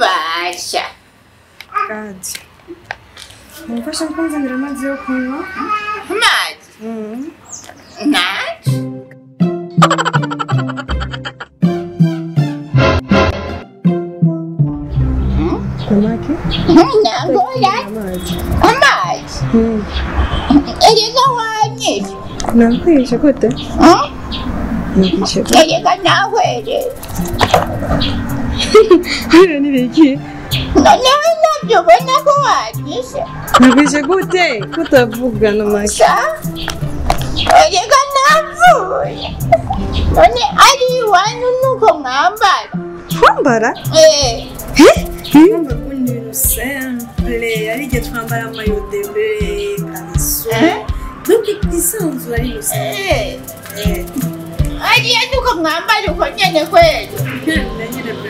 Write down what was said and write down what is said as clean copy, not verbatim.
Basha. Kadi. Mufasha nkunzanira amazi yo kunywa? Amazi? Nacho. Samaki? Nangoya. Amazi. Erega wanyishe. Nakwishe gute? Nakwishe gute? Erega nahwere. Hano ni biki? Noneho nabyo ubona ko wanyishe. Nakwishe gute? Kutavuga na maki. Erega napfuye. None ari iwanyu nuko mwambara. Twambara? Eh. Twambara ubundi ibintu simple, ari igihe twambara amayodebe, kariso. Donc isanzwe ari ibintu simple. Ariya nuko mwambara uko nyene kweli. Nyene.